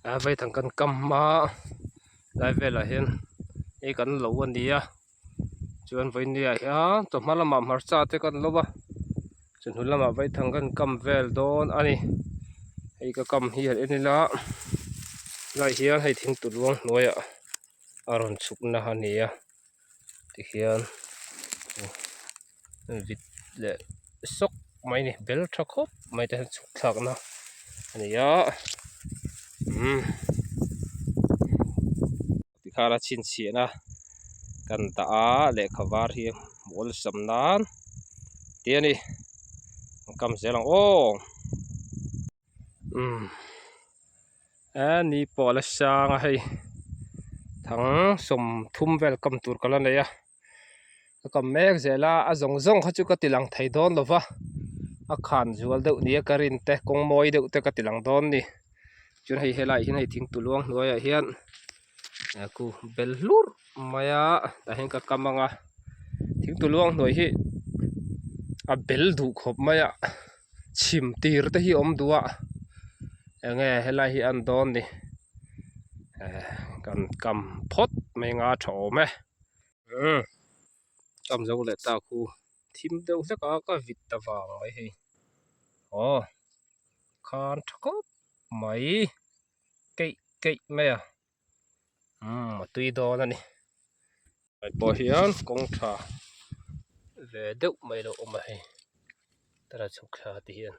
A vaithang kan kam hma lai velah hian hei kan lo a ni a chuan vawinia hian chawhma lamah hmarcha te kan lo a chawhnu lamah vaithang kan kam vel dawn a ni hei ka kam hi han en ila helaiah hian hei thingtuluang hnuaiah a rawn chhukna a ni a tikhian vit leh sawk mai a ni bel tha khawp mai te hian chhuk thlak na a ni a umm tikhan a chhinchhiah na kan dah a lehkha var hi hmuh awlsam nan tih a ni an kam zel ang aw umm e ni pawh a la sang a hei thang sawmthum vel kam tur ka la nei a ka kam mek zel a a zawng zawng kha chu ka ti lang thei dawn lo va a khan zual deuh nia ka rin te kawng mawi deuh te ka ti lang dawn a ni chuan hei helaiah hian hei thingtuluang hnuaiah hian khu bel hlurh mai a tah hian ka kam ang a thingtuluang hnuai hi a bel duh khawp mai a chhim tir te hi a awm duh a eng nge helai hi a en dawn ni eh kan kam phawt mai anga tha awm e umm kam zo leh ta khu thim deuh hlek a ka vit ta vang mai hei aw khan tha khawp mai keih keih mai a umm a tui dawn a ni hei pawh hian kawng tha ve deuh mai lo awm a hei tara chhuk thla te hian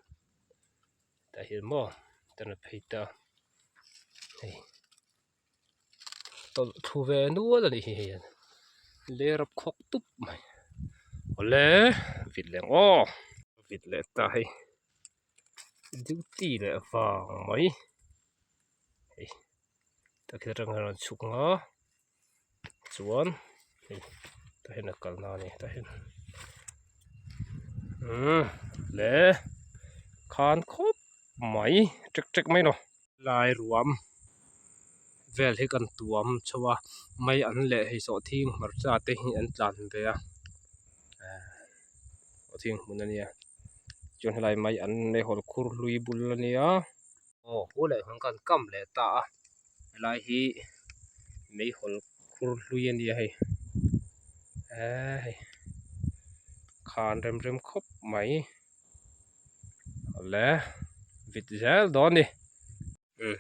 tah hian maw tara phei ta hei tawlh thlu ve nual a nih hi hei ler a khawk tup mai awle vit leh ang aw vit leh ta hei. Duty leh vang mai hei tah khian atang hian a rawn chhuk ang a chuan hei tah hian a kalna a ni tah hian umm le khan khawp mai ṭek ṭek mai lo. Lai ruam vel hi kan tuam chho a mai an leh hei sawhthing hmarcha te hi an tlan ve a eh sawhthing hmun a nia chuan helai mai an meihawl khur hlui bul a nia aw hu leh hmun kan kam leh ta a helai hi meihawl khur hlui a nia hei eh hei khan rem rem khawp mai. Awle vit zel dawn a ni umm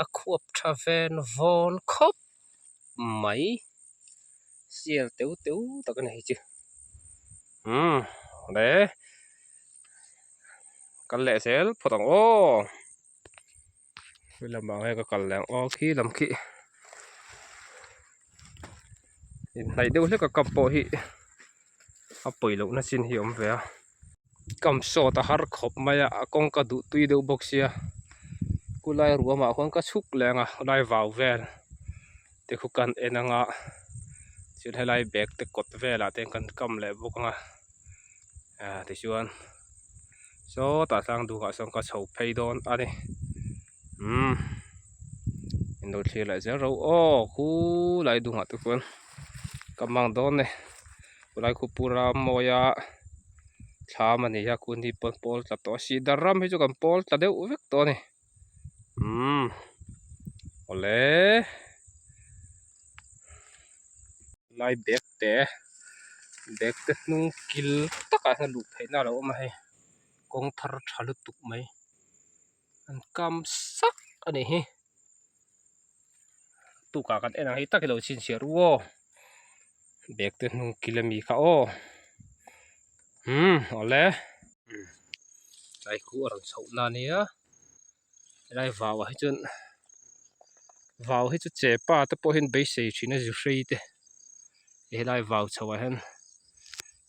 a khuap tha ven vawn khawp mai sial teu teu tak a ni hei chu umm awle kal leh zel phawt ang aw he lamah nge ka kal leh ang aw khi lam khi inhnaih deuh hlek a cup pawh hi. A pawi loh na chin hi a awm ve a kam sawt a har khawp mai a a kawng ka duh tui deuh bawk sia khulai ruamah khuan ka chhuk leh ang a khulai vau vel te khu kan en ang a chuan helai bag te kawt velah te kan kam leh bawk ang a ah tichuan sawtah tlang dukah sawn ka chho phei dawn a ni umm in lo thlir leh zel ro aw khulai dungah te khuan. Ka mang dawn e khulai khu pura mawia thlam a ni a khu ni pawn pawl tla tawh a si dar ram hi chu kan pawl tla deuh vek tawh a ni umm awle lai bag te bag te hnung kil takah hian luh theihna a lo awm a hei kawng thar tha lutuk mai an kam sak a nih hi. Tukah kan en ang hi tak hi lo chhinchhiah ru aw bag te hnung kil ami kha aw umm awle tlai khu a rawn chhoh na ania helai vau ah hi chuan vau hi chu chepa te pawh hian beisei thin a zu hrei te helai vau chho ah hian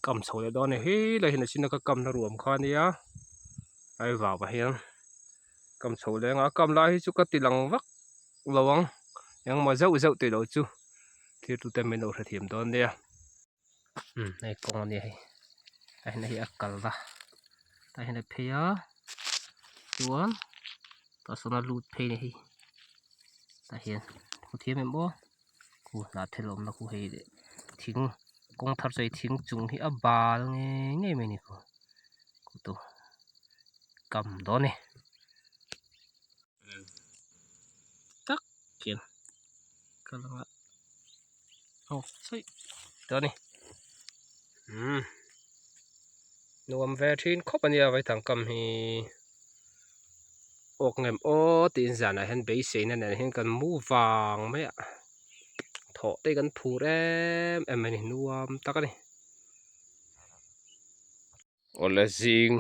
kam chho leh dawn a ni helai hi nachina ka kamna ruam kha ania helai vau ah hian. Kam chho leng a kam lai hi chu ka ti lang vak lo ang engmaw zeuh zeuh tih loh chu thlir tu te min lo hrethiam dawn nia umm hei kawng a nia hei tah hian hei a kal a tah hian a phei a chuan tah sawn a lut phei a ni hei tah hian hmu thiam em aw khu hnah thil awmna khu hei thing kawng thar chu hei thing chung hi a bal ngei ngei mai a ni khu khu tu. Kam dawn e. kal anga awk chaih ta a ni umm nuam ve thin khawp a nia vaithang kam hi awk ngem aw tiin zanah hian beiseina nen hian kan mu vang mai a thawh te kan phur em em a ni nuam tak a ni. Awle zing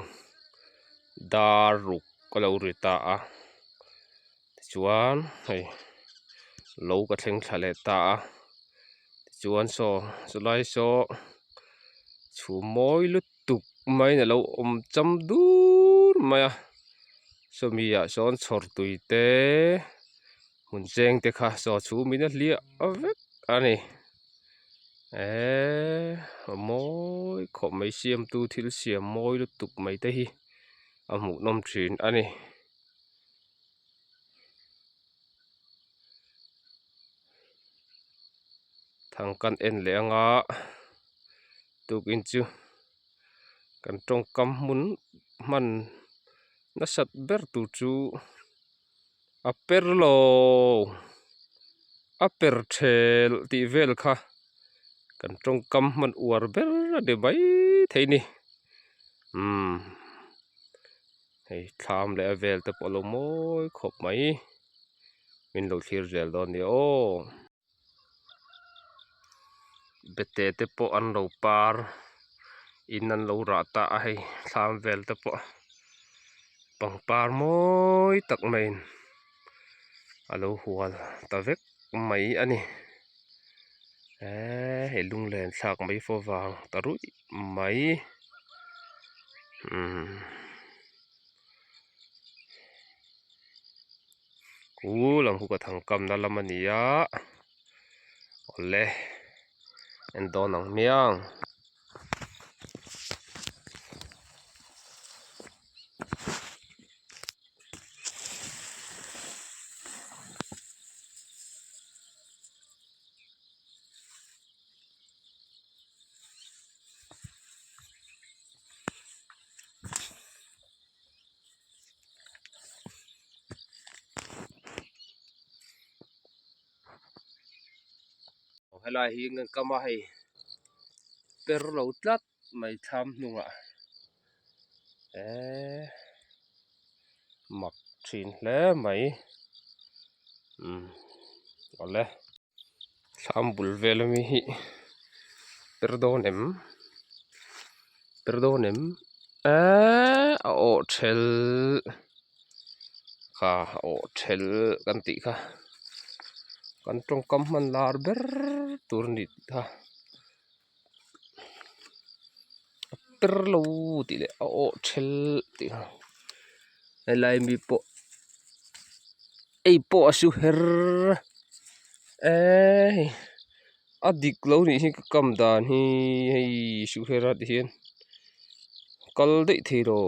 dar ruk ka lo ri ta a tichuan hei lo ka thleng thla leh ta a tichuan saw chulai saw chhum mawi lutuk maiin a lo awm cham dur mai a sawmi ah sawn chhawr tui te hmun cheng te kha saw chhum in a hliah vek a ni. Eee a mawi khawp mai siamtu thil siam mawi lutuk mai te hi a hmuhnawm thin a ni. Thang kan en leh anga tukin chu kan tawngkam hmun hman nasat ber tur chu. A per lo a per thel tih vel kha kan tawngkam hman uar ber a ni mai thei ni umm hei thlam leh a vel te pawh a lo mawi khawp mai min lo thlir zel dawn nia aw. Bete te pawh an lo par in an lo rah ta a hei thlam vel te pawh pangpar mawi tak maiin a lo hual ta vek mai a ni eee hei lunglen thlak mai fo vang ta ruih mai umm. U lam khu ka thang kamna lam a ni a awle en dawn ang hmiang. Helai hi ngan kam a hei per lo tlat mai thlam hnungah eee mak thin hle mai umm awle thlam bul vel ami hi per dawn em per dawn em eee a awh thelh kha a awh thelh kan tih kha kan tawngkam hman lar ber tur a nih kha a per lo tih leh a awh thelh tih kha helai mi pawh ei pawh a su her eee hei a dik lo nih hi ka kam dan hi hei su her a ti hian kal daih thei lo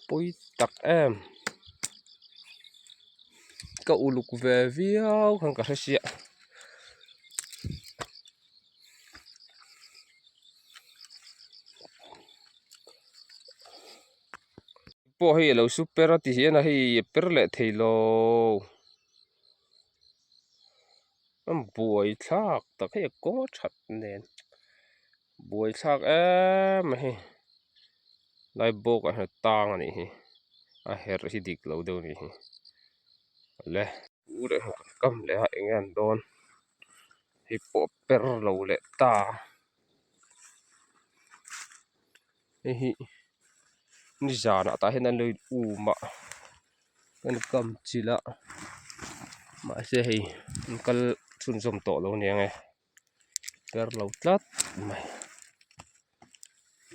pawi tak em ka uluk ve viau khan ka hre sia. Pawh hei alo su per a ti hian a hei a per leh thei lo a buai thlak tak hei a kawng a that nen buai thlak em a hei lai bawk ah hian a tang a nih hi a herh hi dik lo deuh a nih hi le. Kam leh a eng nge an dawn. Hei pawh per lo leh ta hei hi nizanah tah hian an lo in um a an kam chilh a mahse hei an kal chhunzawm tawh lo aniang e per lo tlat mai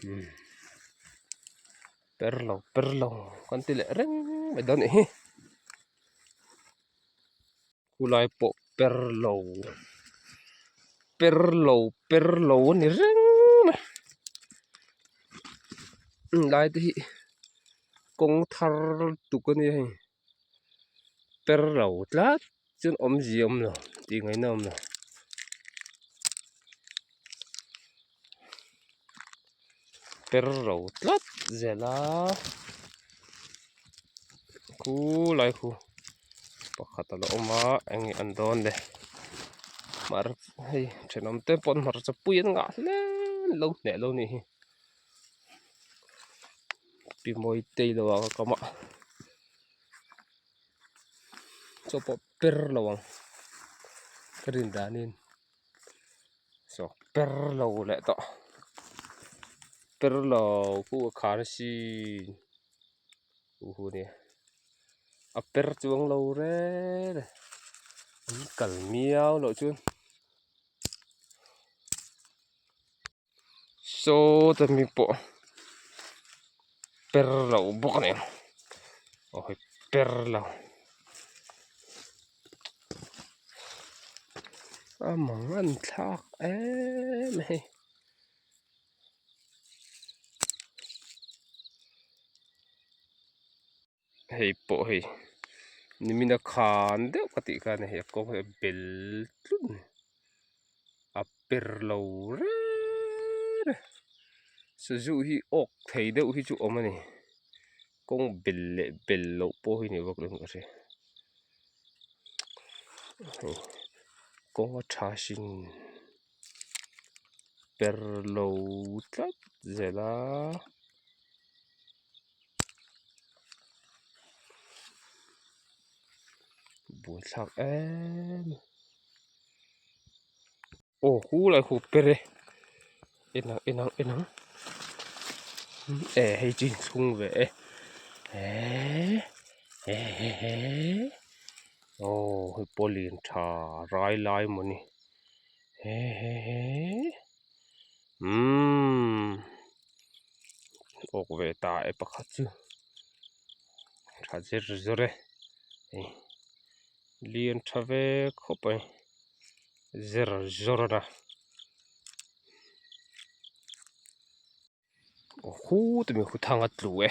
umm per lo per lo kan ti leh reng mai dawn a nih hi. Khulai pawh per lo per lo per lo a ni reng mai helai te hi kawng thar tuk a nia hei per lo tlat chuan awmzia a awm lo tih ngaihna a awm lo. Per lo tlat zel a. Khulai khu pakhat a la awm a eng nge an dawn le hmar hei thenawm te pawh hmarcha pui an ngah hle lo hneh lo nih hi pi mawi tei lo ah ka kam a chaw pawh per lo ang ka rin danin. Saw per lo leh tawh per lo khu a khar sin hu hu nia a per chuang lo reng a an kal miau loh chuan sawta mi pawh per lo bawk a ni ang aw hei per lo a mang an thlak em a hei hei pawh hei nimina khan deuh ka tih khan hei a kawng hi a bel tlut a ni a per lo reng a sazu hi awk thei deuh hi chu awm a ni kawng bel leh bel loh pawh hi ni vak lo in ka hria hei kawng a tha hrim per lo tlat zel a. Buaithlak em aw hu lai hu per e en ang en ang en ang e hei chu inchhung ve e eee he he he aw hei pawh lian tha rai lai maw ni he he he umm. Awk ve ta e pakhat chu tha zir zur e hei lian tha ve khawp mai zir zur a na aw khut a mi khu thang a tlu e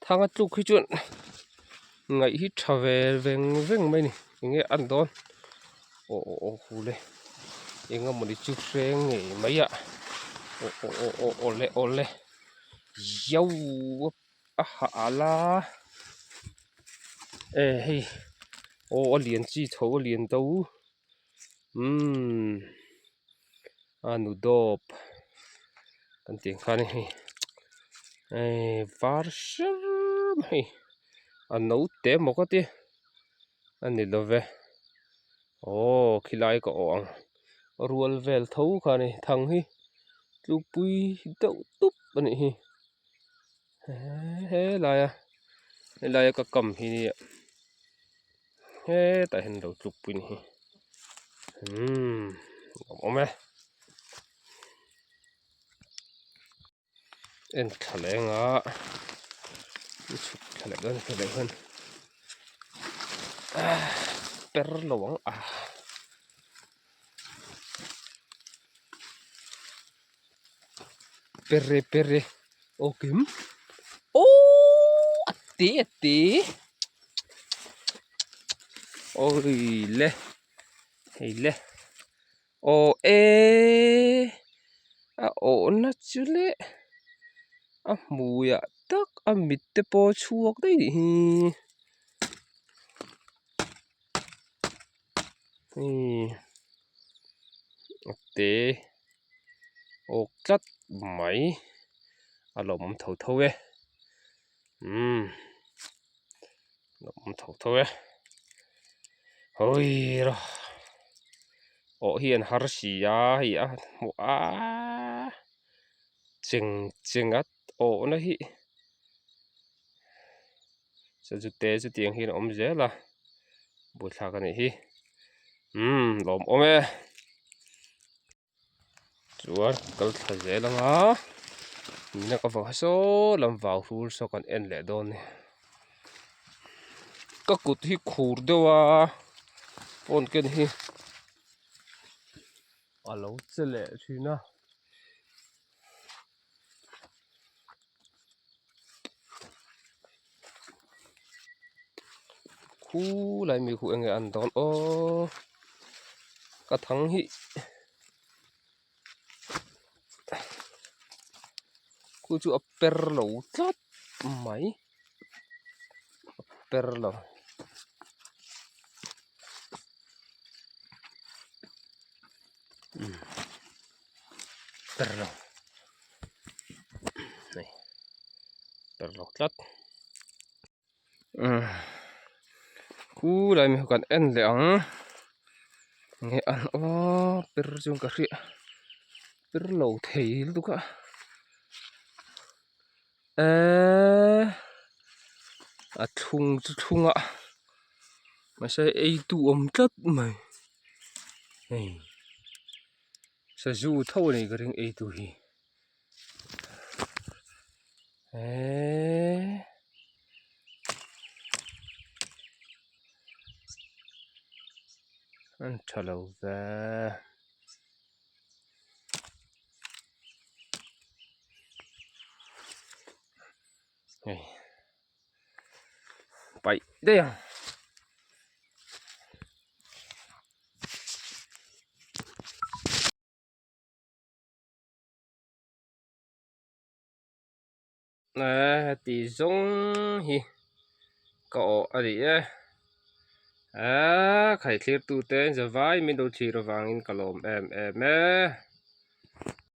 thang a tluk hi chuan ngaih hi tha ve veng veng mai a ni enge a an dawn aw aw aw hul e eng emawni chu hreng ngei mai a aw aw aw aw awle awle zauh a hah ala e hei aw a lian chi tho a lian do umm a nu dawp kan tih ang khan hei eh var hrer mai a naute maw ka ti. A ni lo ve aw khilai ka awh ang rual vel tho kha a ni thang hi tlukpui deuh tup a nih hi helaia helaia ka kam hi hetah hian lo tlukpui a ni hi umm a awm e. En thla leh anga chhuk thla leh dawn thla leh hian per lo ang a pere pere aw kim aww a te a te awi le hei le. Aw e a awhna chu le a hmuiah tak a mit te pawh a chhuak daih nih hi hei a te awk tlat mai a lawmawm tho tho e umm lawmawm tho tho e hawi rawh. Awh hi an har si a hei a hmuh a cheng cheng a awhna hi chute chutiang hian a awm zel a buaithlak a nih hi umm lawmawm e chuan kal thla zel ang a nihna ka vang saw lam vau hrul saw kan en leh dawn a ni ka kut hi khur deuh a phone ken hi a lo che leh thin a. Khulai mi khu enge an dawn aw ka thang hi khu chu a per lo tlat mai. per lo. Per lo hei per lo tlat umm khulai mi kan en leh ang nge an aw per chu ka hria per lo thei lutuk a eeee a thlung chu thlung a mahse ei tu awm tlat mai hei sazu tho a nih ka ring ei tu hi eeee an tha lo ve. Hei paih daih ang. Eee heti zawng hi ka awh a ni e eee khaithlir tute zavai min lo thlir avangin ka lawm em em e.